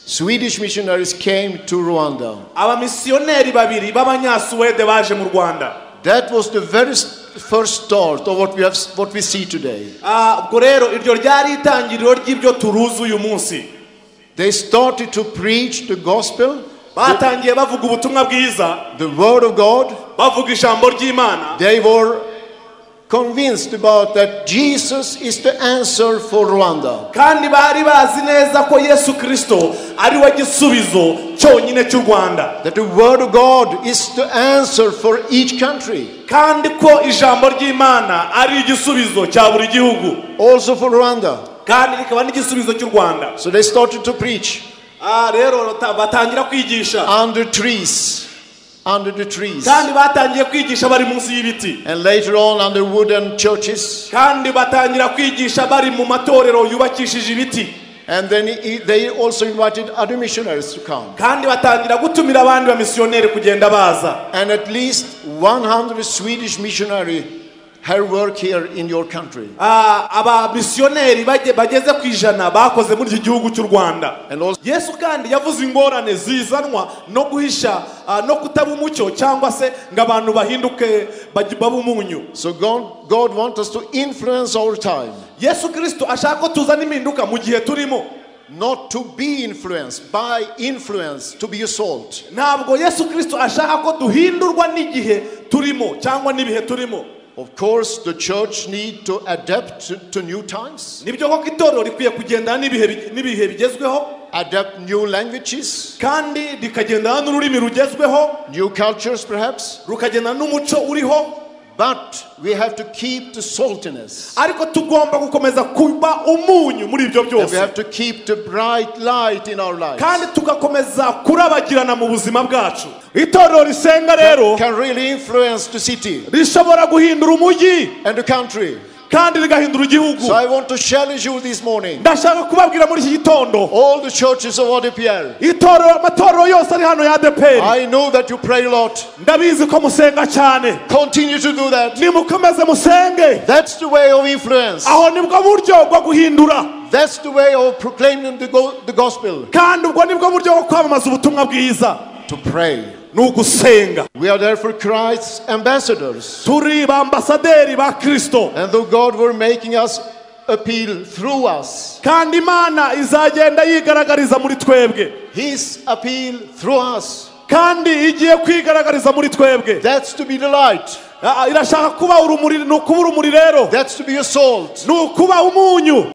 Swedish missionaries came to Rwanda. Abamisiyoneri babiri b'abanyasuwede baje mu Rwanda. That was the very first start of what we see today. Ubwo rero iryo ryari itangiriro ry'ibyo turuzi uyu munsi. They started to preach the gospel. Batangiye bavuga ubutumwa bwiza. The word of God. Bavuga ijambo ry'Imana. They were convinced about that Jesus is the answer for Rwanda. Kandi bari bazi neza ko Yesu Kristo ari we gisubizo cyonyine cy'u Rwanda. That the word of God is the answer for each country. Kandi ko ijambo ry'Imana ari igisubizo cya buri gihugu. Also for Rwanda. Kandi rikaba n'igisubizo cy'u Rwanda. So they started to preach. Rero batangira kwigisha. Under trees. Under the trees. Kandi batangiye kwigisha bari munsi y'ibiti. And later on under wooden churches. Kandi batangira kwigisha bari mu matorero yubakishije ibiti. And then they also invited other missionaries to come. Kandi batangira gutumira abandi bamisiyoneri kugenda baza. And at least 100 Swedish missionaries have work here in your country. Abamisiyoneri bageze ku 100 bakoze muri iki gihugu cy'u Rwanda. Yesu kandi yavuze ingorane zizanwa no guhisha no kutaba umucyo cyangwa se ngo abantu bahinduke babe umunyu. So God wants us to influence our time. Yesu Kristo ashaka ko tuzana impinduka mu gihe turimo. Not to be influenced by influence, to be a salt. Ntabwo Yesu Kristo ashaka ko duhindurwa n'igihe turimo cyangwa n'ibihe turimo. Of course, the church need to adapt to new times. Nibyo koko itorero rikwiye kugendana n'ibihe bigezweho. Adapt new languages. Kandi rikagendana n'ururimi rugezweho. New cultures perhaps. Rukagendana n'umuco uriho. But we have to keep the saltiness. Ariko tugomba gukomeza kuba umunyu muri ibyo byose. And we have to keep the bright light in our lives. Kandi tugakomeza kurabagirana mu buzima bwacu. Itorero risenga rero can really influence the city. Rishobora guhindura umujyi and the country. Kandi rigahindura igihugu. So I want to challenge you this morning. Ndashaka kubabwira muri iki gitondo. All the churches of ADEPR. Itorero amatorero yose ari hano ya ADEPR. I know that you pray a lot. Ndabizi ko musenga cyane. Continue to do that. Nimukomeze musenge. That's the way of influence. Aho nibwo buryo bwo guhindura. That's the way of proclaiming the gospel. Kandi ubwo nibwo buryo bwo kwamamaza ubutumwa bwiza. To pray. Nugusenga. We are therefore Christ's ambassadors. Turi ba ambasaderi ba Kristo. And though God were making us appeal through us. Kandi Imana izagenda yigaragariza muri twebwe. His appeal through us. Kandi igiye kwigaragariza muri twebwe. That's to be the light. Irashaka kuba urumuri, no kuba urumuri rero. That's to be a salt. No kuba umunyu.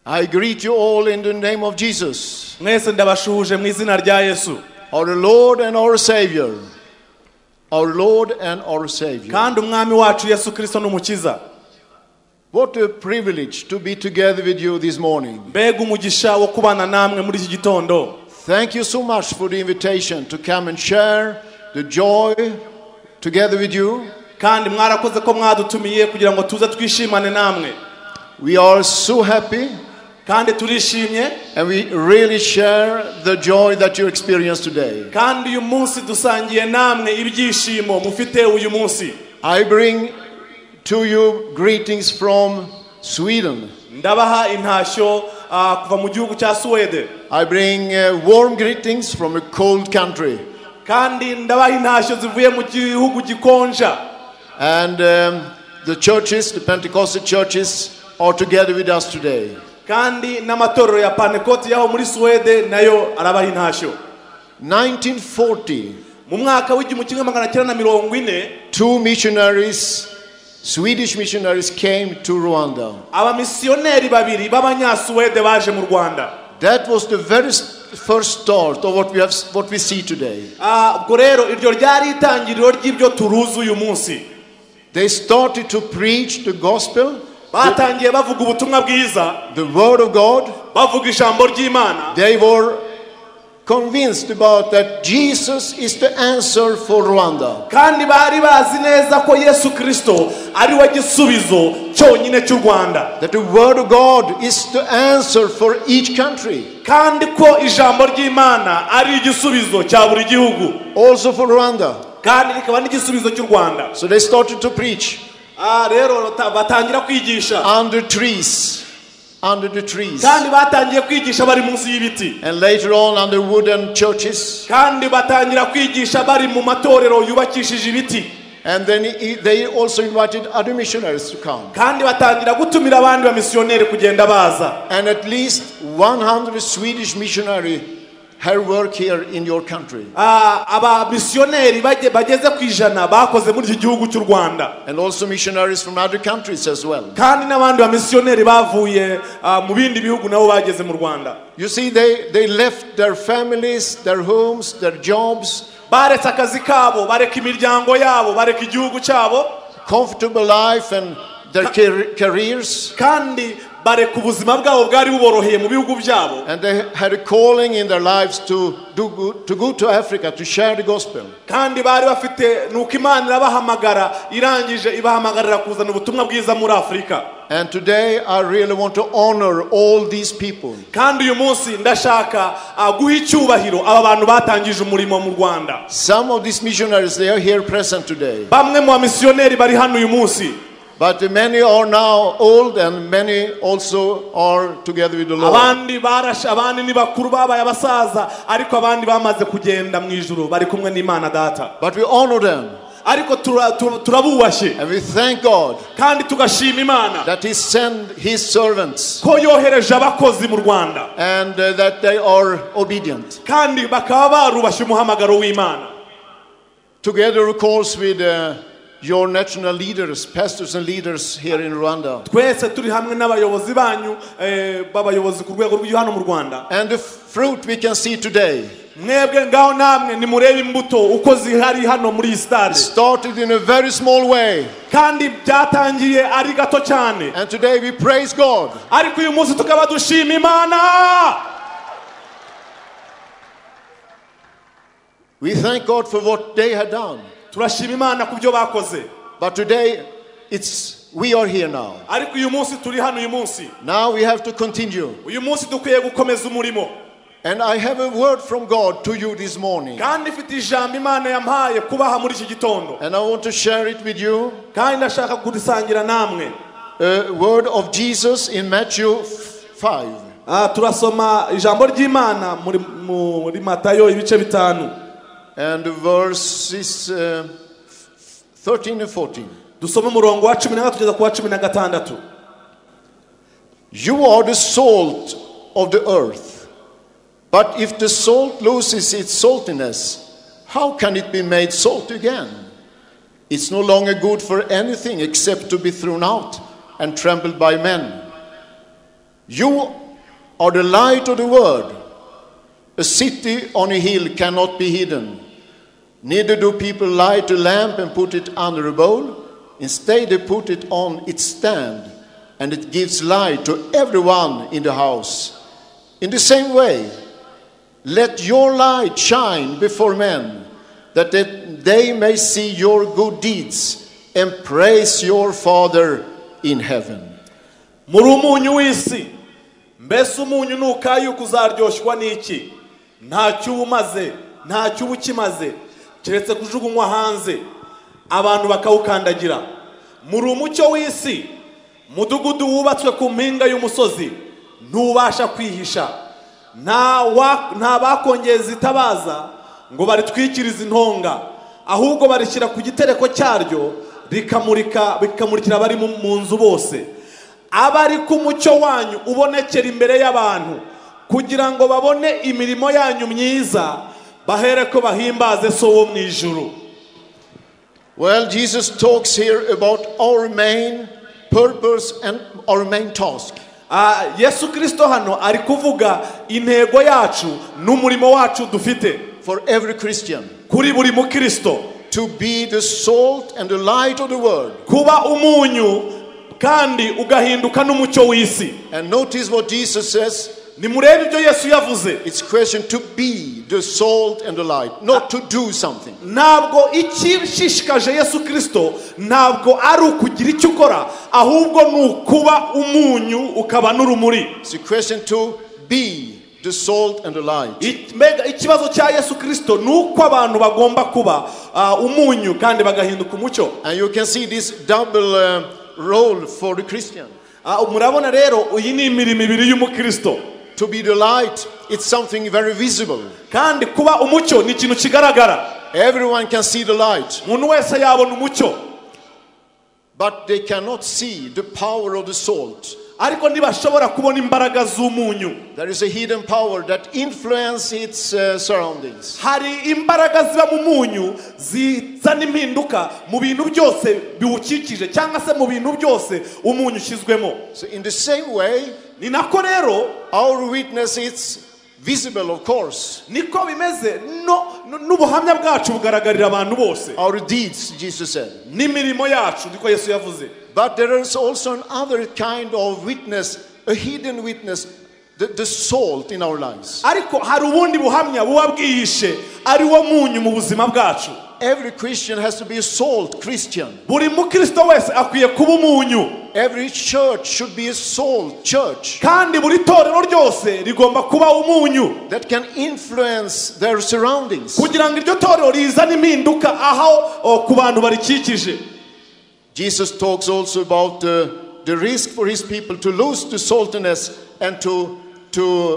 I greet you all in the name of Jesus. Mwese ndabashuhuje mu izina rya Yesu. Our Lord and our Savior. Our Lord and our Savior. Kandi umwami wacu Yesu Kristo n'umukiza. What a privilege to be together with you this morning. Mbega umugisha wo kubana namwe muri iki gitondo. Thank you so much for the invitation to come and share the joy together with you. Kandi mwarakoze ko mwadutumiye kugira ngo tuze twishimane namwe. We are so happy. Kandi turishimye. And we really share the joy that you experience today. Kandi uyu munsi dusangiye namwe ibyishimo mufite uyu munsi. I bring to you greetings from Sweden. Ndabaha intashyo kuva mu gihugu cya Sweden. I bring warm greetings from a cold country. Kandi ndabaha intashyo zivuye mu gihugu gikonja. And the churches, the Pentecostal churches, are together with us today. Kandi n'amatorero ya Pentecost yaho muri Sweden nayo arabaha intashyo. 1940, mu mwaka w'1940, two missionaries, Swedish missionaries, came to Rwanda. Abamisiyoneri babiri b'abanyasuwede baje mu Rwanda. That was the very first start of what we see today. Ubwo rero iryo ryari itangiriro ry'ibyo turuzi uyu munsi. They started to preach the gospel. Batangiye bavuga ubutumwa bwiza. The word of God. Bavuga ijambo ry'Imana. They were convinced about that Jesus is the answer for Rwanda. Kandi bari bazi neza ko Yesu Kristo ari we gisubizo cyonyine cy'u Rwanda. That the word of God is the answer for each country. Kandi ko ijambo ry'Imana ari igisubizo cya buri gihugu. Also for Rwanda. Kandi rikaba n'igisubizo cy'u Rwanda. So they started to preach. Rero batangira kwigisha. Under trees. Under the trees. Kandi batangiye kwigisha bari munsi y'ibiti. And later on under wooden churches. Kandi batangira kwigisha bari mu matorero yubakishije ibiti. And then they also invited other missionaries to come. Kandi batangira gutumira abandi bamisiyoneri kugenda baza. And at least 100 Swedish missionaries have work here in your country. Abamisiyoneri bageze ku 100 bakoze muri iki gihugu cy'u Rwanda. And also missionaries from other countries as well. Kandi n'abandi bamisiyoneri bavuye mu bindi bihugu nabo bageze mu Rwanda. You see, they left their families, their homes, their jobs. Baretse akazi kabo, bareka imiryango yabo, bareka igihugu cyabo. Comfortable life and their careers. Kandi bareka ubuzima bwabo bwari buboroheye mu bihugu byabo. And they had a calling in their lives to do good, to go to Africa to share the gospel. Kandi bari bafite nuko Imana irabahamagara, irangije ibahamagarira kuzana ubutumwa bwiza muri Afrika. And today I really want to honor all these people. Kandi uyu munsi ndashaka guha icyubahiro aba bantu batangije umurimo mu Rwanda. Some of these missionaries, they are here present today. Bamwe mu bamisiyoneri bari hano uyu munsi. But many are now old and many also are together with the Lord. Abandi barashe, abandi ni bakuru babaye abasaza, ariko abandi bamaze kugenda mu ijuru bari kumwe n'Imana Data. But we honor them. Ariko turabubashye. And we thank God. Kandi tugashima Imana. That he sent his servants. Ko yohereje abakozi mu Rwanda. And that they are obedient. Kandi bakaba barubashye umuhamagaro w'Imana. Together, of course, with your national leaders, pastors and leaders here in Rwanda. Twese turi hamwe n'abayobozi banyu, b'abayobozi ku rwego rw'igihugu hano mu Rwanda. And the fruit we can see today. Mwebwe ngaho namwe nimurebe imbuto uko zihari hano muri iyi stade. Started in a very small way. Kandi byatangiye ari gato cyane. And today we praise God. Ariko uyu munsi tukaba dushima Imana. We thank God for what they had done. Turashima Imana ku byo bakoze. But today we are here now. Ariko uyu munsi turi hano uyu munsi. Now we have to continue. Uyu munsi dukwiye gukomeza umurimo. And I have a word from God to you this morning. Kandi mfite ijambo Imana yampaye kubaha muri iki gitondo. And I want to share it with you. Kandi ndashaka kurisangira namwe. A word of Jesus in Matthew 5. Turasoma ijambo ry'Imana muri Matayo ibice 5. And verses 13 and 14. Dusome umurongo wa 13 kugeza ku wa 16. You are the salt of the earth. But if the salt loses its saltiness, how can it be made salt again? It's no longer good for anything except to be thrown out and trampled by men. You are the light of the world. A city on a hill cannot be hidden. Neither do people light a lamp and put it under a bowl. Instead, they put it on its stand, and it gives light to everyone in the house. In the same way, let your light shine before men, that they may see your good deeds and praise your Father in heaven. Muri umunyu w'isi, mbese umunyu nukayuka uzaryoshwa n'iki? Ntacyo umaze, ntacyo ukimaze, keretse kujugunywa hanze, abantu bakawukandagira. Muri umucyo w'isi, mudugudu wubatswe ku mpinga y'umusozi ntubasha kwihisha. Nta bakongeza itabaza ngo baritwikirize intonga, ahubwo barishyira ku gitereko cyaryo rikamurika, bikamurikira abari mu nzu bose. Abari ku mucyo wanyu ubonekera imbere y'abantu, kugira ngo babone imirimo yanyu myiza, bahereko bahimbaze so wo mu ijuru. Well, Jesus talks here about our main purpose and our main task. Yesu Kristo hano ari kuvuga intego yacu n'umurimo wacu dufite. For every Christian. Kuri buri mukristo. To be the salt and the light of the world. Kuba umunyu kandi ugahinduka n'umucyo w'isi. And notice what Jesus says. Nimurebe ibyo Yesu yavuze. It's question to be the salt and the light, not to do something. Ntabwo ikishishikaje Yesu Kristo ntabwo ari ukugira icyo ukora, ahubwo ni ukuba umunyu ukaba n'urumuri. It's a question to be the salt and the light. Mbega ikibazo cya Yesu Kristo ni uko abantu bagomba kuba umunyu kandi bagahinduka umucyo. And you can see this double role for the Christian. Murabona rero iyi ni imirimo ibiri y'umukristo. To be the light, it's something very visible. Kandi kuba umucyo ni ikintu kigaragara. Everyone can see the light. Umuntu wese yabona umucyo. But they cannot see the power of the salt. Ariko ntibashobora kubona imbaraga z'umunyu. There is a hidden power that influences its surroundings. Hari imbaraga ziba mu munyu zizana impinduka mu bintu byose biwukikije cyangwa se mu bintu byose umunyu ushyizwemo. So in the same way, ni nako rero our witness is visible, of course. Niko bimeze no n'ubuhamya bwacu bugaragarira abantu bose. Our deeds, Jesus said. N'imirimo yacu niko Yesu yavuze. But there is also another kind of witness, a hidden witness, the salt in our lives. Ariko hari ubundi buhamya buba bwihishe ari wo munyu mu buzima bwacu. Every Christian has to be a salt Christian. Buri mukristo wese akwiye kuba umunyu. Every church should be a salt church. Kandi buri torero ryose rigomba kuba umunyu. That can influence their surroundings. Kugira ngo iryo torero rizane impinduka aho ku bantu barikikije. Jesus talks also about the risk for his people to lose the saltiness and to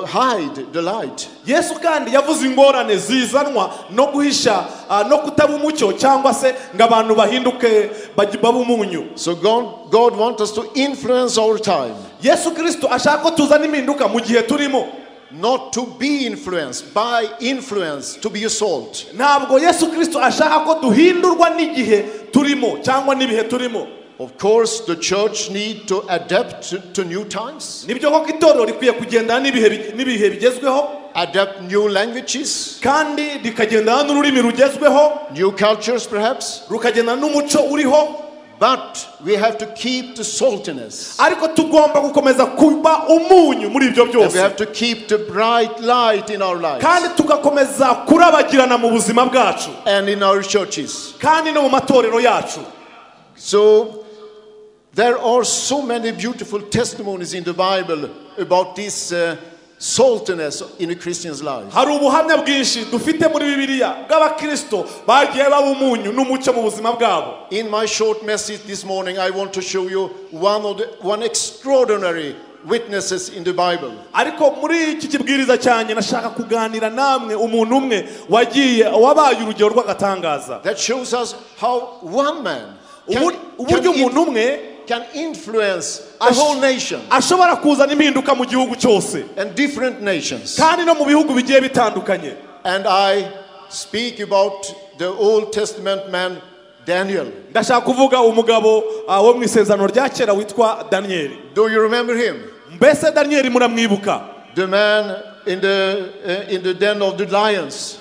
hide the light. Yesu kandi yavuze ingorane zizanwa no guhisha no kutaba umucyo cyangwa se ngo abantu bahinduke babe umunyu. So God wants us to influence our time. Yesu Kristo ashaka ko tuzana impinduka mu gihe turimo. Not to be influenced by influence, to be a salt. Ntabwo Yesu Kristo ashaka ko duhindurwa n'igihe turimo cyangwa n'ibihe turimo. Of course, the church need to adapt to new times. Nibyo koko itorero rikwiye kugendana n'ibihe bigezweho. Adapt new languages. Kandi rikagendana n'ururimi rugezweho. New cultures perhaps. Rukagendana n'umuco uriho. But we have to keep the saltiness. Ariko tugomba gukomeza kuba umunyu muri ibyo byose. And we have to keep the bright light in our lives. Kandi tugakomeza kurabagirana mu buzima bwacu. And in our churches. Kandi no mu matorero yacu. So there are so many beautiful testimonies in the Bible about this saltiness in a Christian's life. Hari ubuhamya bwinshi dufite muri Bibiliya bw'abakristo bagiye baba umunyu n'umucyo mu buzima bwabo. In my short message this morning, I want to show you one extraordinary witnesses in the Bible. Ariko muri iki kibwiriza cyanjye nashaka kuganira namwe umuntu umwe wagiye wabaye urugero rw'agatangaza. That shows us how one man uburyo umuntu umwe can influence a whole nation. Ashobora kuzana impinduka mu gihugu cyose. And different nations. Kandi no mu bihugu bigiye bitandukanye. And I speak about the Old Testament man Daniel. Ndashaka kuvuga umugabo wo mu isezerano rya kera witwa Daniel. Do you remember him? Mbese Daniel muramwibuka? The man in the den of the lions.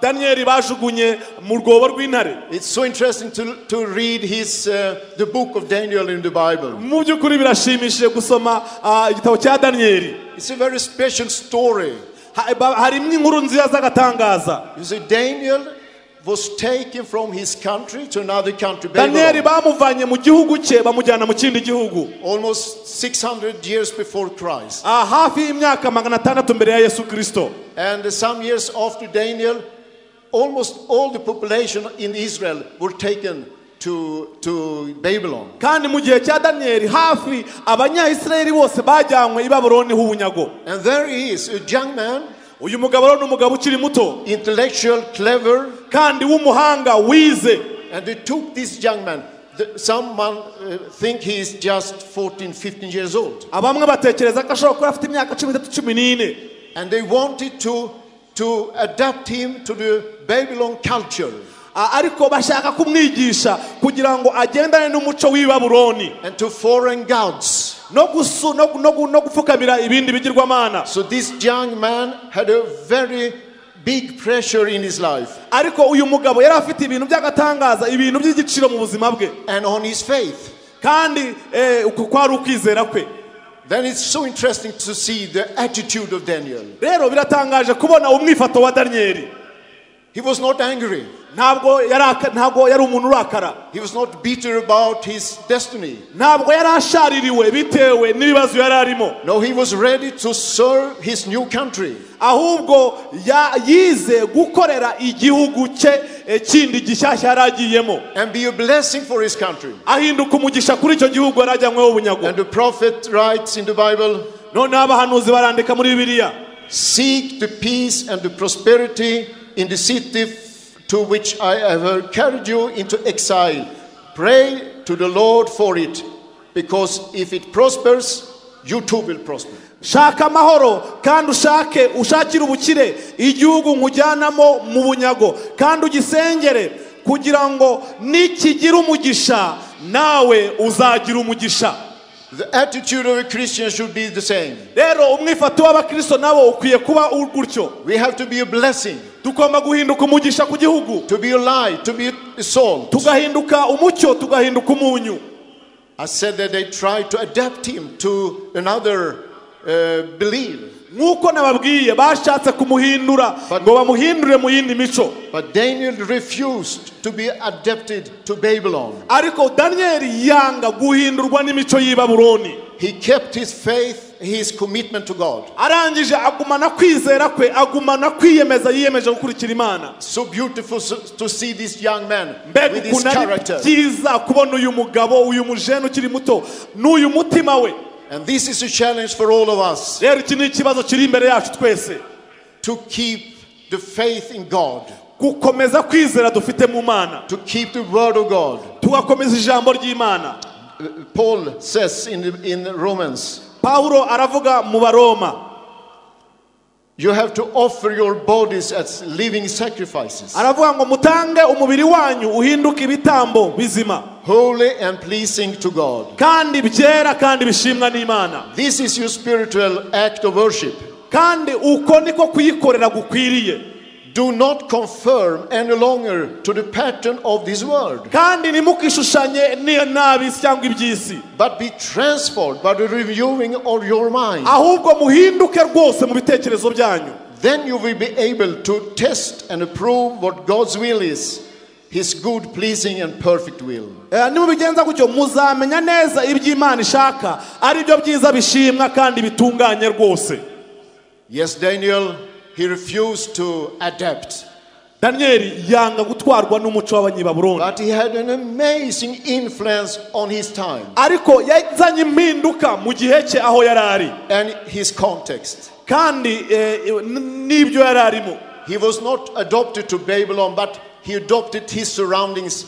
Daniel bajugunye mu rwobo rw'intare. It's so interesting to read his the book of Daniel in the Bible. Mu by'ukuri birashimishije gusoma igitabo cya Daniel. It's a very special story. Harimo inkuru nziza z'agatangaza. You see, Daniel was taken from his country to another country. Daniel bamuvanye mu gihugu cye bamujyana mu kindi gihugu. Almost 600 years before Christ. Hafi y'imyaka 600 mbere ya Yesu Kristo. And some years after Daniel, almost all the population in Israel were taken to Babylon. Kandi mu gihe cya Daniel hafi abanya-Israeli bose bajyanywe i Babuloni h'ubunyago. And there he is, a young man. Uyu mugabo ni umugabo ukiri muto. Intellectual, clever. Kandi w'umuhanga wize. And they took this young man. Someone think he is just 14, 15 years old. Abamwe batekereza ko ashobora kuba afite imyaka 13, 14. And they wanted to adapt him to the Babylon culture. Ariko bashaka kumwigisha kugira ngo agendane n'umuco w'i Babuloni. And to foreign gods. No gupfukamira ibindi bigirwamana. So this young man had a very big pressure in his life. Ariko uyu mugabo yari afite ibintu by'agatangaza, ibintu by'igiciro mu buzima bwe. And on his faith. Kandi uko kwari ukwizera kwe. Then it's so interesting to see the attitude of Daniel. Rero biratangaje kubona umwifato wa Daniyeli. He was not angry. Ntabwo yari umuntu urakara. He was not bitter about his destiny. Ntabwo yari ashaririwe bitewe n'ibibazo yari arimo. No, he was ready to serve his new country. Ahubwo yize gukorera igihugu cye kindi gishyashya yari agiyemo. And be a blessing for his country. Ahinduka umugisha kuri icyo gihugu yari ajyanyweho ubunyago. And the prophet writes in the Bible. Noneho abahanuzi barandika muri Bibiliya. Seek the peace and the prosperity in the city to which I have carried you into exile. Pray to the Lord for it, because if it prospers, you too will prosper. Shaka amahoro kandi ushake ushakire ubukire igihugu nkujyanamo mu bunyago kandi ugisengere kugira ngo nikigira umugisha nawe uzagira umugisha. The attitude of a Christian should be the same. Rero umwifato w'abakristo nabo ukwiye kuba gutyo. We have to be a blessing. Tugomba guhinduka umugisha ku gihugu. To be a light, to be a salt. Tugahinduka umucyo, tugahinduka umunyu. I said that they tried to adapt him to another belief. Nkuko nababwiye bashatse kumuhindura ngo bamuhindure mu yindi mico. But Daniel refused to be adapted to Babylon. Ariko Daniel yanga guhindurwa n'imico y'i Babuloni. He kept his faith, his commitment to God. Arangije agumana kwizera kwe, agumana kwiyemeza, yiyemeje gukurikira Imana. So beautiful to see this young man with his character. Byiza kubona uyu mugabo, uyu mujene ukiri muto, n'uyu mutima we. And this is a challenge for all of us. Rero iki ni ikibazo kiri imbere yacu twese. To keep the faith in God. Gukomeza kwizera dufite mu Mana. To keep the word of God. Tugakomeza ijambo ry'Imana. Paul says in Romans. Paulo aravuga mu Baroma. You have to offer your bodies as living sacrifices. Aravuga ngo mutange umubiri wanyu uhinduke ibitambo bizima. Holy and pleasing to God. Kandi byera kandi bishimwa n'Imana. This is your spiritual act of worship. Kandi uko niko kuyikorera gukwiriye. Do not conform any longer to the pattern of this world. Kandi ntimukishushanye n'ab'isi cyangwa iby'isi. But be transformed by the renewing of your mind. Ahubwo muhinduke rwose mu bitekerezo byanyu. Then you will be able to test and approve what God's will is, his good, pleasing and perfect will. Nimubigenza gutyo muzamenya neza iby'Imana ishaka, ari byo byiza bishimwa kandi bitunganye rwose. Yes, Daniel, he refused to adapt. Daniel yanga gutwarwa n'umuco w'abanyababuloni. But he had an amazing influence on his time. Ariko yazanye impinduka mu gihe cye aho yari ari. And his context. Kandi n'ibyo yari arimo. He was not adopted to Babylon, but he adopted his surroundings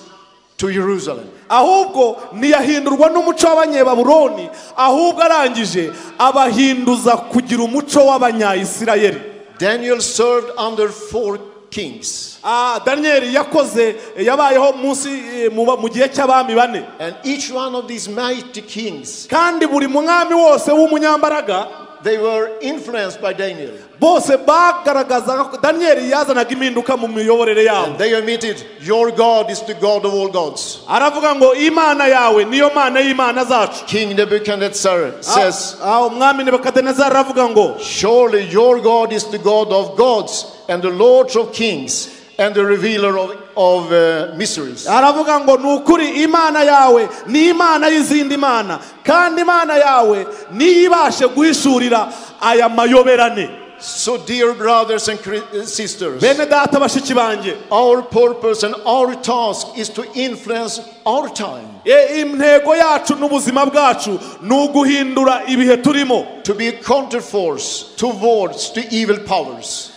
to Jerusalem. Ahubwo ntiyahindurwa n'umuco w'abanyababuloni, ahubwo arangije abahinduza kugira umuco w'abanyayisirayeli. Daniel served under 4 kings. Daniel yakoze yabayeho munsi mu gihe cy'abami bane. And each one of these mighty kings, kandi buri mwami wose w'umunyambaraga, they were influenced by Daniel. Bose bagaragazaga Daniel yazanaga impinduka mu miyoborere yabo. And they admitted, your God is the God of all gods. Aravuga ngo Imana yawe niyo Mana y'Imana zacu. King Nebuchadnezzar says, Umwami Nebuchadnezzar aravuga ngo, surely your God is the God of gods and the Lord of kings and the revealer of mysteries. Aravuga ngo nukuri Imana yawe ni Imana y'izindi mana, kandi Imana yawe niyibashe guhishurira aya mayoberane. So dear brothers and sisters, bene data bashiki banjye, our purpose and our task is to influence our time. Intego yacu n'ubuzima bwacu ni uguhindura ibihe turimo. To be a counterforce towards the evil powers.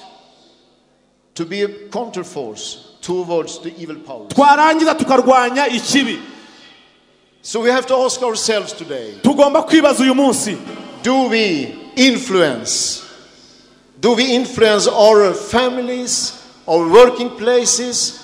To be a counterforce towards the evil powers. Twarangiza tukarwanya ikibi. So we have to ask ourselves today. Tugomba kwibaza uyu munsi. Do we influence? Do we influence our families, our working places,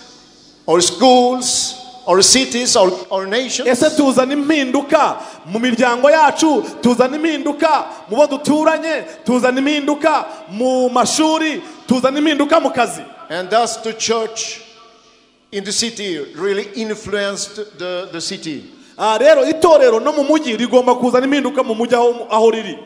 our schools, our cities, our nations? Ese tuzana impinduka mu miryango yacu, tuzana impinduka mu bo duturanye, tuzana impinduka mu mashuri, tuzana impinduka mu kazi. And does the church in the city really influenced the city? Rero itorero no mu mujyi rigomba kuzana impinduka mu mujyi aho riri.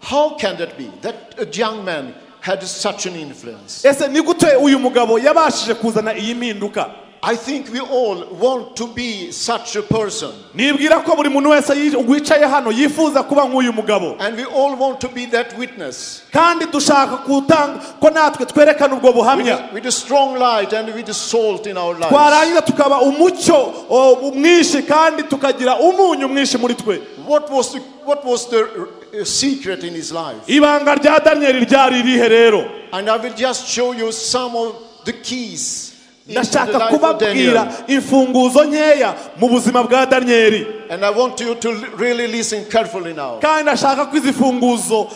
How can that be that a young man had such an influence? Ese ni gute uyu mugabo yabashije kuzana iyi mpinduka? I think we all want to be such a person. Nibwira ko buri muntu wese wicaye hano yifuza kuba nk'uyu mugabo. And we all want to be that witness. Kandi dushaka kutanga ko natwe twerekana ubwo buhamya. With a strong light and with the salt in our lives. Twarangiza tukaba umucyo mwinshi kandi tukagira umunyu mwinshi muri twe. What was the secret in his life? Ibanga rya Daniel ryari irihe rero? And I will just show you some of the keys. Ndashaka kubabwira imfunguzo nkeya mu buzima bwa Daniel. And I want you to really listen carefully now. Kandi ndashaka ko izi funguzo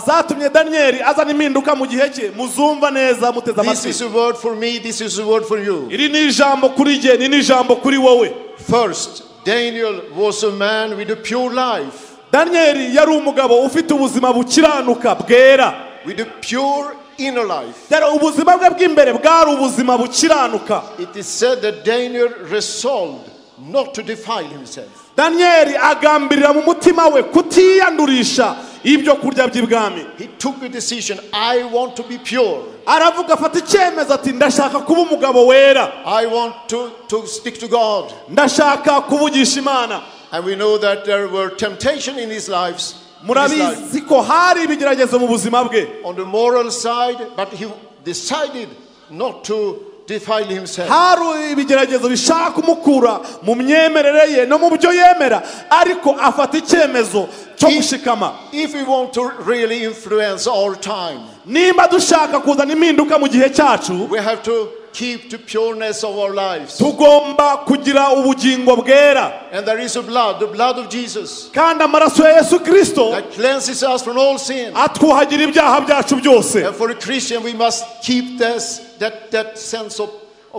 zatumye Daniel azana impinduka mu gihe cye muzumva neza muteze amatwi. This is a word for me, this is a word for you. Iri ni ijambo kuri jye, ni ijambo kuri wowe. First, Daniel was a man with a pure life. Daniel yari umugabo ufite ubuzima bukiranuka bwera. With a pure inner life. Rero ubuzima bwe bw'imbere bwari ubuzima bukiranuka. It is said that Daniel resolved not to defile himself. Daniel agambirira mu mutima we kutiyandurisha ibyo kurya by'ibwami. He took a decision, I want to be pure. Aravuga afata icyemezo ati ndashaka kuba umugabo wera. I want to stick to God. Ndashaka kuvugisha Imana. And we know that there were temptation in his lives. Murabizi ko hari ibigeragezo mu buzima bwe. On the moral side, but he decided not to defile himself. Hari ibigeragezo bishaka kumukura mu myemerere ye no mu byo yemera, ariko afata icyemezo cyo gushikama. If we want to really influence our time, nimba dushaka kuzana impinduka mu gihe cyacu, we have to keep the pureness of our lives. Tugomba kugira ubugingo bwera. And there is a blood, the blood of Jesus. Kandi amaraso ya Yesu Kristo that cleanses us from all sin. Atwuhagira ibyaha byacu byose. And for a Christian we must keep this that sense of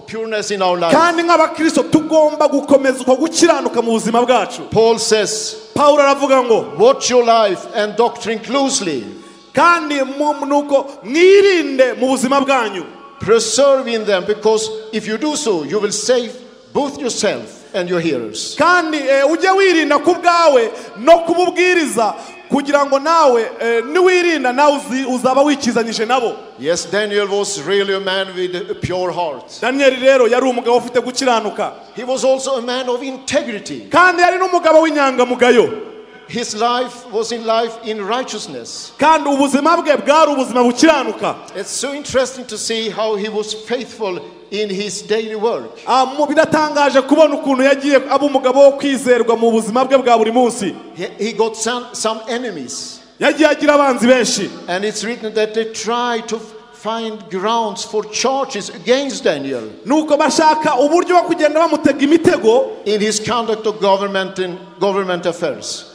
pureness in our life. Kandi nk'abakristo tugomba gukomeza uko gukiranuka mu buzima bwacu. Paul says, Paulo aravuga ngo, watch your life and doctrine closely. Kandi nuko mwirinde mu buzima bwanyu. Preserve in them, because if you do so, you will save both yourself and your hearers. Kandi ujye wirinda ku bwawe no kububwiriza kugira ngo nawe niwirinda nawe uzaba wikizanyije nabo. Yes, Daniel was really a man with a pure heart. Daniel rero yari umugabo ufite gukiranuka. He was also a man of integrity. Kandi yari n'umugabo w'inyangamugayo. His life was in life in righteousness. Kandi ubuzima bwe bwari ubuzima bukiranuka. It's so interesting to see how he was faithful in his daily work. Biratangaje kubona ukuntu yagiye aba umugabo wo kwizerwa mu buzima bwe bwa buri munsi. He got some enemies. Yagiye agira abanzi benshi. And it's written that they tried to find grounds for charges against Daniel. Nuko bashaka uburyo bwo kugenda bamutega imitego in his conduct of government and government affairs.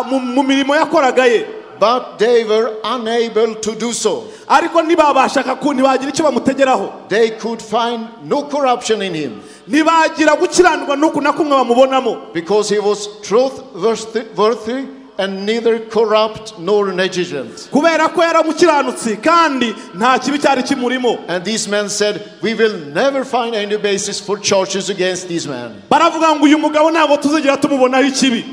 Mu mirimo yakoraga ye. But they were unable to do so. Ariko ntibabashaka ntibagira icyo bamutegeraho. They could find no corruption in him. Ntibagira gukiranirwa nuku na kumwe bamubonamo. Because he was trustworthy and neither corrupt nor negligent. Kubera ko yari umukiranutsi kandi nta kibi cyari kimurimo. And these men said, we will never find any basis for charges against this man. Baravuga ngo uyu mugabo ntabwo tuzigera tumubonaho ikibi.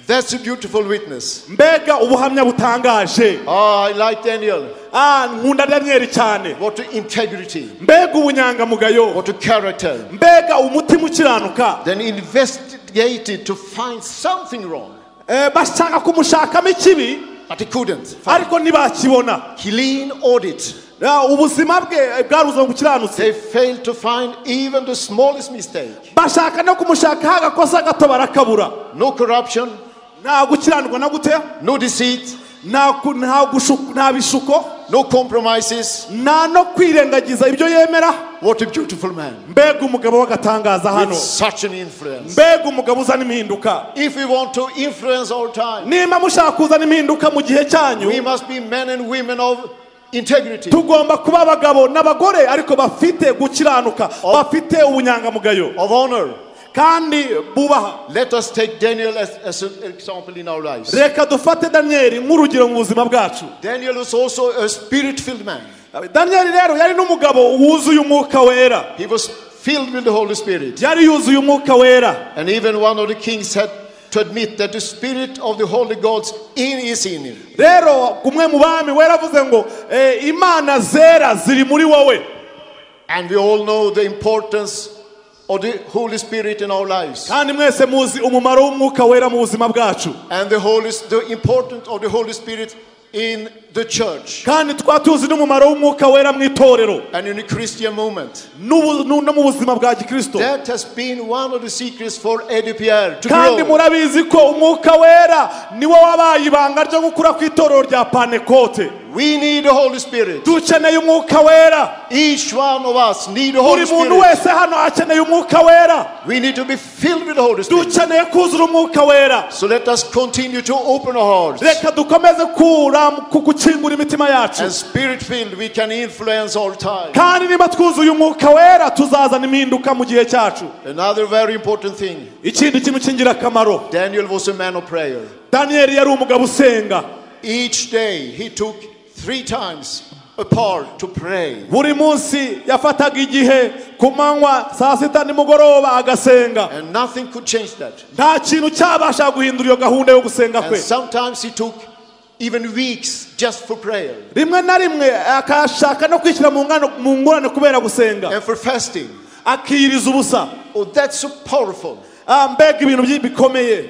That's a beautiful witness. Mbega ubuhamya butangaje. Oh, I like Daniel. Nkunda Daniel cyane. What integrity. Mbega ubunyangamugayo. What a character. Mbega umutima ukiranuka. Then investigated to find something wrong. Bashaka kumushakamo ikibi. But he couldn't. Ariko ntibakibona. Clean audit. Ubuzima bwe bwari ubuzima bukiranutse. They failed to find even the smallest mistake. Bashaka no kumushaka agakosa gato barakabura. No corruption. Nta gukiranirwa na gute. No deceit. Nta bishuko. No compromises. Nta no kwirengagiza ibyo yemera. What a beautiful man. Mbega umugabo w'agatangaza hano. With such an influence. Mbega umugabo uzana impinduka. If we want to influence our time, nimba mushaka kuzana impinduka mu gihe cyanyu, we must be men and women of integrity. Tugomba kuba abagabo n'abagore ariko bafite gukiranuka, bafite ubunyangamugayo. Of honor. Kandi bubaha. Let us take Daniel as an example in our lives. Reka dufate Daniel nk'urugero mu buzima bwacu. Daniel was also a spirit-filled man. Daniel rero yari n'umugabo wuzuye umwuka wera. He was filled with the Holy Spirit. Yari yuzuye umwuka wera. And even one of the kings had to admit that the spirit of the holy gods is in him. Rero umwe mu bami weravuze ngo Imana zera ziri muri wowe. And we all know the importance of the Holy Spirit in our lives. Kandi mwese muzi umumaro w'umwuka wera mu buzima bwacu. And the importance of the Holy Spirit in the church. Kandi twatuzi n'umumaro w'umwuka wera mu itorero. And in the Christian movement. No mu buzima bwa Gikristo. That has been one of the secrets for ADPR to Kandi grow. murabizi ko umwuka wera niwo wabaye ibanga ryo gukura ku itorero rya Pentecote. We need the Holy Spirit. Dukeneye umwuka wera. Each one of us need the Holy Buri muntu Spirit. wese hano akeneye umwuka wera. We need to be filled with the Holy Spirit. Dukeneye kuzura umwuka wera. So let us continue to open our hearts. Reka dukomeze gukingura imitima yacu. And spirit filled we can influence our time. Kandi niba twuzuye umwuka wera tuzazana impinduka mu gihe cyacu. Another very important thing. Ikindi kintu cy'ingirakamaro. Daniel was a man of prayer. Daniel yari umugabo usenga. Each day he took 3 times apart to pray. Buri munsi yafataga igihe ku manywa saa sita nimugoroba agasenga. And nothing could change that. Nta kintu cyabasha guhindura iyo gahunda yo gusenga kwe. And sometimes he took even weeks just for prayer. Rimwe na rimwe akashaka no kwishyira mu ngorane kubera gusenga. And for fasting. Akiyiriza ubusa. Oh, that's so powerful. Mbega ibintu bikomeye.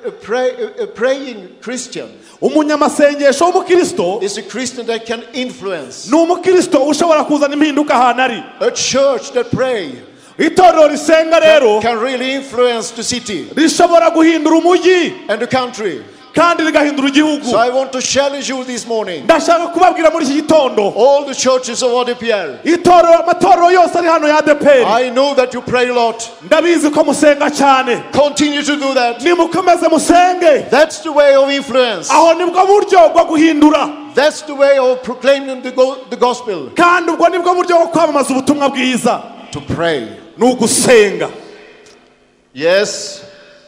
A praying Christian. Umunyamasengesho w'umukristo is a Christian that can influence. Ni umukristo ushobora kuzana impinduka ahantu ari. A church that pray. Itorero risenga rero can really influence the city. Rishobora guhindura umujyi and the country. Kandi rigahindura igihugu. So I want to challenge you this morning. Ndashaka kubabwira muri iki gitondo. All the churches of ADPR. Itorero amatorero yose ari hano ya ADPR. I know that you pray a lot. Ndabizi ko musenga cyane. Continue to do that. Nimukomeze musenge. That's the way of influence. Aho nibwo buryo bwo guhindura. That's the way of proclaiming the gospel. Kandi ubwo nibwo buryo bwo kwamamaza ubutumwa bwiza. To pray. Nugusenga. Yes,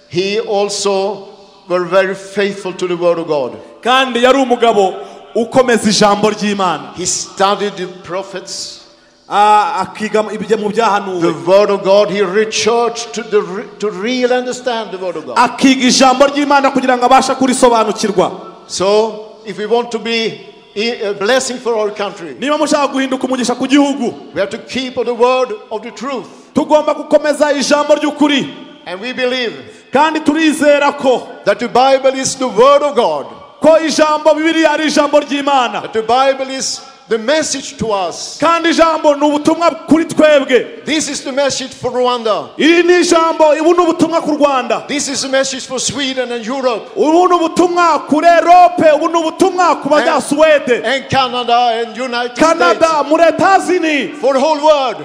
he also were very faithful to the word of God. Kandi yari umugabo ukomeza ijambo ry'Imana. He studied the prophets. Akiga ibyo mu byahanuwe. The word of God, he researched to really understand the word of God. Akiga ijambo ry'Imana kugira ngo abashe kurisobanukirwa. So, if we want to be a blessing for our country, niba mushaka guhinduka umugisha ku gihugu, we have to keep on the word of the truth. Tugomba gukomeza ijambo ry'ukuri. And we believe kandi turizera ko that the Bible is the word of God. Ko ijambo Bibiliya ari ijambo ry'Imana. That the Bible is the message to us. Kandi ijambo ni ubutumwa kuri twebwe. This is the message for Rwanda. Iri ni ijambo, ubu ni ubutumwa ku Rwanda. This is the message for Sweden and Europe. Ubu ni ubutumwa kuri Europe, ubu ni ubutumwa ku Banyasuwede. And Canada and United Canada, States. muri Etazini. For the whole world.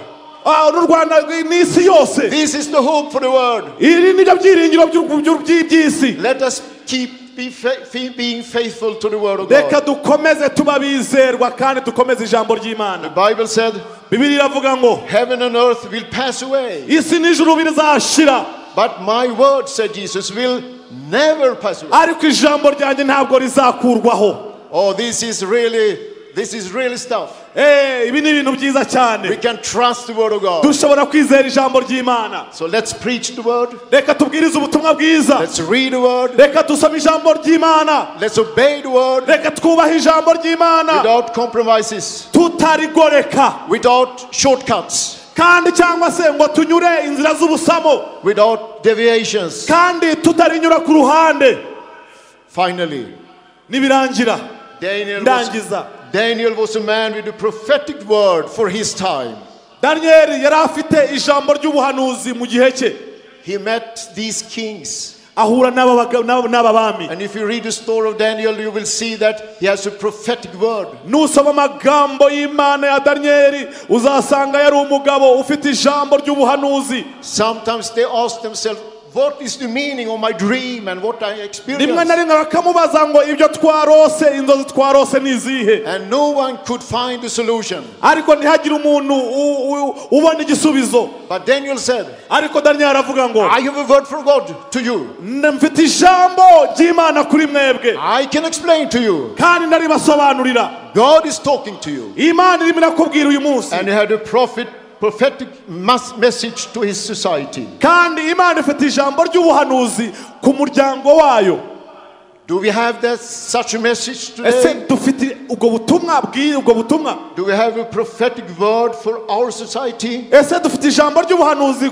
N'u Rwanda n'isi yose. This is the hope for the world. Iri ni ryo byiringiro by'isi. Let us keep being faithful to the word of God. Reka dukomeze tuba bizerwa kandi dukomeze ijambo ry'Imana. The Bible said, Bibiliya iravuga ngo, heaven and earth will pass away. Isi n'ijuru bizashira. But my word, said Jesus, will never pass away. Ariko ijambo ryanjye ntabwo rizakurwaho. Oh, this is really stuff. Ibi ni ibintu byiza cyane. We can trust the word of God. Dushobora kwizera ijambo ry'Imana. So let's preach the word. Reka tubwirize ubutumwa bwiza. Let's read the word. Reka dusome ijambo ry'Imana. Let's obey the word. Reka twubahe ijambo ry'Imana. Without compromises. Tutarigoreka. Without shortcuts. Kandi cyangwa se ngo tunyure inzira z'ubusamo. Without deviations. Kandi tutarinyura ku ruhande. Finally. Nibirangira. Daniel was a man with a prophetic word for his time. Daniel yari afite ijambo ry'ubuhanuzi mu gihe cye. He met these kings. Ahura n'aba bami. And if you read the story of Daniel, you will see that he has a prophetic word. Nusoma amagambo y'Imana ya Daniel, uzasanga yari umugabo ufite ijambo ry'ubuhanuzi. Sometimes they ask themselves, what is the meaning of my dream and what I experienced? Rimwe na rimwe bakamubaza ngo ibyo twarose, inzozi twarose ni izihe? And no one could find the solution. Ariko ntihagire umuntu ubona igisubizo. But Daniel said, ariko Daniel aravuga ngo, I have a word from God to you. Mfite ijambo ry'Imana kuri mwebwe. I can explain to you. Kandi ndaribasobanurira. God is talking to you. Imana irimo irakubwira uyu munsi. And he had a prophet prophetic message to his society. Kandi Imana ifite ijambo ry'ubuhanuzi ku muryango wayo. Do we have that such a message today? Ese dufite ubwo butumwa bw'ubwo butumwa? Do we have a prophetic word for our society? Ese dufite ijambo ry'ubuhanuzi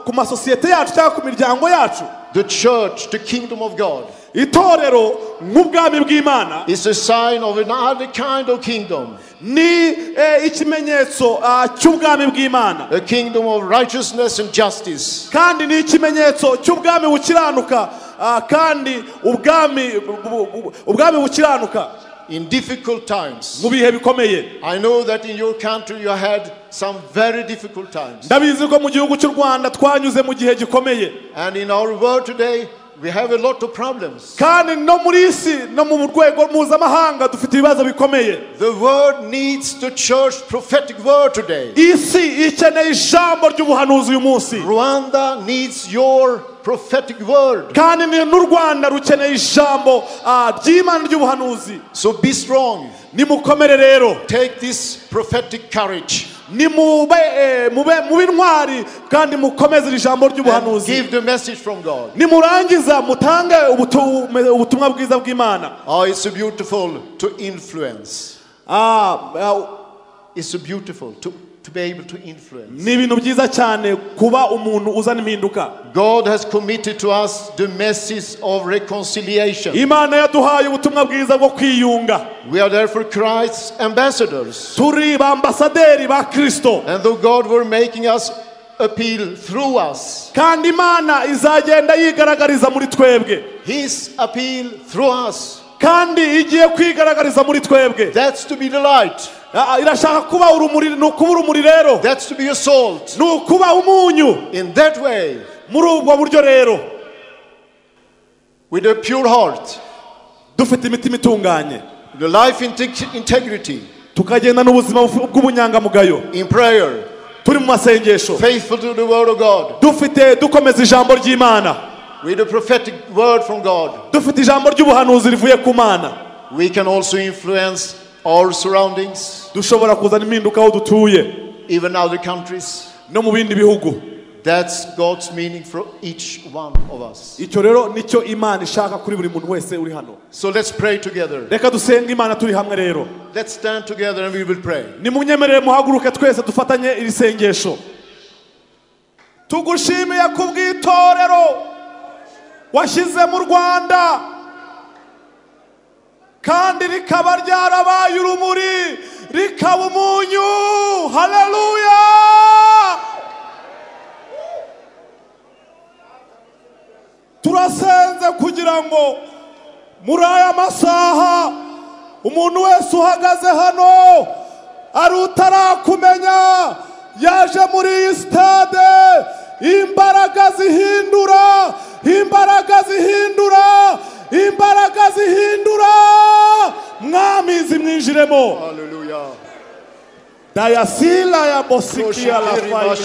ku masosiyete yacu cyangwa ku miryango yacu? The church, the kingdom of God, itorero nk'ubwami bw'Imana, is a sign of another kind of kingdom. Ni ikimenyetso cy'ubwami bw'Imana. A kingdom of righteousness and justice. Kandi ni ikimenyetso cy'ubwami bukiranuka, kandi ubwami bukiranuka. In difficult times. Mu bihe bikomeye. I know that in your country you had some very difficult times. Ndabizi ko mu gihugu cy'u Rwanda twanyuze mu gihe gikomeye. And in our world today we have a lot of problems. Kandi no muri isi no mu rwego mpuzamahanga dufite ibibazo bikomeye. The world needs the church prophetic word today. Isi ikeneye ijambo ry'ubuhanuzi uyu munsi. Rwanda needs your prophetic word. Kandi n'u Rwanda rukeneye ijambo ry'Imana ry'ubuhanuzi. So be strong. Nimukomere rero. Take this prophetic courage. Nimube mube intwari kandi mukomeze iri jambo ry'ubuhanuzi. Give the message from God. Nimurangiza mutange ubutumwa bwiza bw'Imana. Oh, it's so beautiful to influence. It's so beautiful to be able to influence. Ni ibintu byiza cyane kuba umuntu uzana impinduka. God has committed to us the message of reconciliation. Imana yaduhaye ubutumwa bwiza bwo kwiyunga. We are therefore Christ's ambassadors. Turi ba ambasaderi ba Kristo. And though God were making us appeal through us. Kandi Imana izagenda yigaragariza muri twebwe. His appeal through us. Kandi igiye kwigaragariza muri twebwe. That's to be the light. Irashaka kuba urumuri, ni ukuba urumuri rero. That's to be a salt. Ni ukuba umunyu. In that way, muri ubwo buryo rero, with a pure heart, dufite imitima itunganye, the life integrity, tukagenda n'ubuzima bw'ubunyangamugayo, in prayer, turi mu masengesho, faithful to the word of God, dufite dukomeza ijambo ry'Imana, with a prophetic word from God, dufite ijambo ry'ubuhanuzi rivuye ku Mana, we can also influence our surroundings, dushobora kuzana impinduka aho dutuye, even other countries, no mu bindi bihugu. That's God's meaning for each one of us. Icyo rero nicyo Imana ishaka kuri buri muntu wese uri hano. So let's pray together. Reka dusenge Imana turi hamwe rero. Let's stand together and we will pray. Nimunyemerere muhaguruke twese dufatanye iri sengesho. Tugushimiye kubw'itorero washyize mu Rwanda, kandi rikaba ryarabaye urumuri, rikaba umunyu. Haleluya! Turasenze kugira ngo muri aya masaha umuntu wese uhagaze hano ari utarakumenya yaje muri iyi stade, imbaraga zihindura, imbaraga zihindura, imbaraga zihindura, Mwami zimwinjiremo. Haleluya. Dayasila ya bosikia la faia.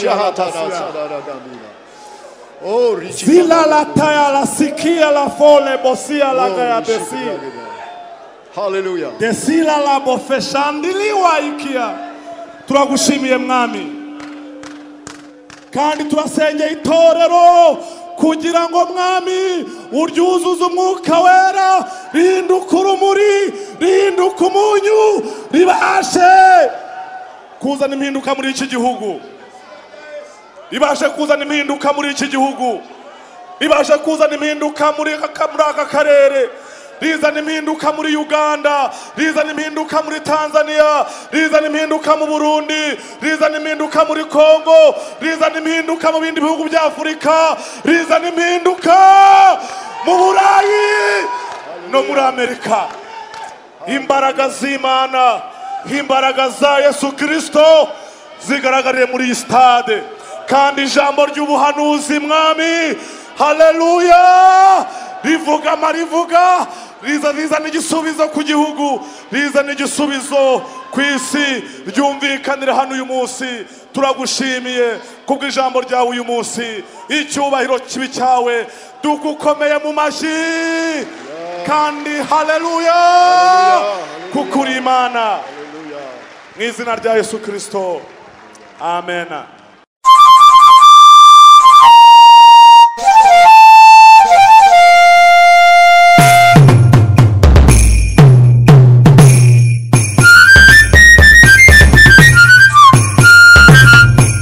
Zila la taya la sikia la fole bosia la gaya desi. Haleluya. Desila la bofeshandiliwa ikia. Turagushimiye Mwami. Kandi turasenge itorero kugira ngo Mwami uryuzuze umwuka wera, rihinduke urumuri, rihinduke umunyu, ribashe kuzana impinduka muri iki gihugu. Ribashe kuzana impinduka muri iki gihugu. Ribashe kuzana impinduka muri aka karere. Rizana impinduka muri Uganda, rizana impinduka muri Tanzania, rizana impinduka mu Burundi, rizana impinduka muri Congo, rizana impinduka mu bindi bihugu bya Afurika, rizana impinduka mu Burayi no muri Amerika. Imbaraga z'Imana, imbaraga za Yesu Kristo zigaragarire muri iyi stade. Kandi ijambo ry'ubuhanuzi Mwami, haleluya, rivuga amarivuga, rizana igisubizo ku gihugu, rizana igisubizo ku isi, ryumvikanire hano uyu munsi. Turagushimiye kubw'ijambo ryawe uyu munsi, icyubahiro kibi cyawe dugukomeye mu mashyi. Kandi haleluya, kuko uri Imana. Mu izina rya Yesu Kristo, Amen.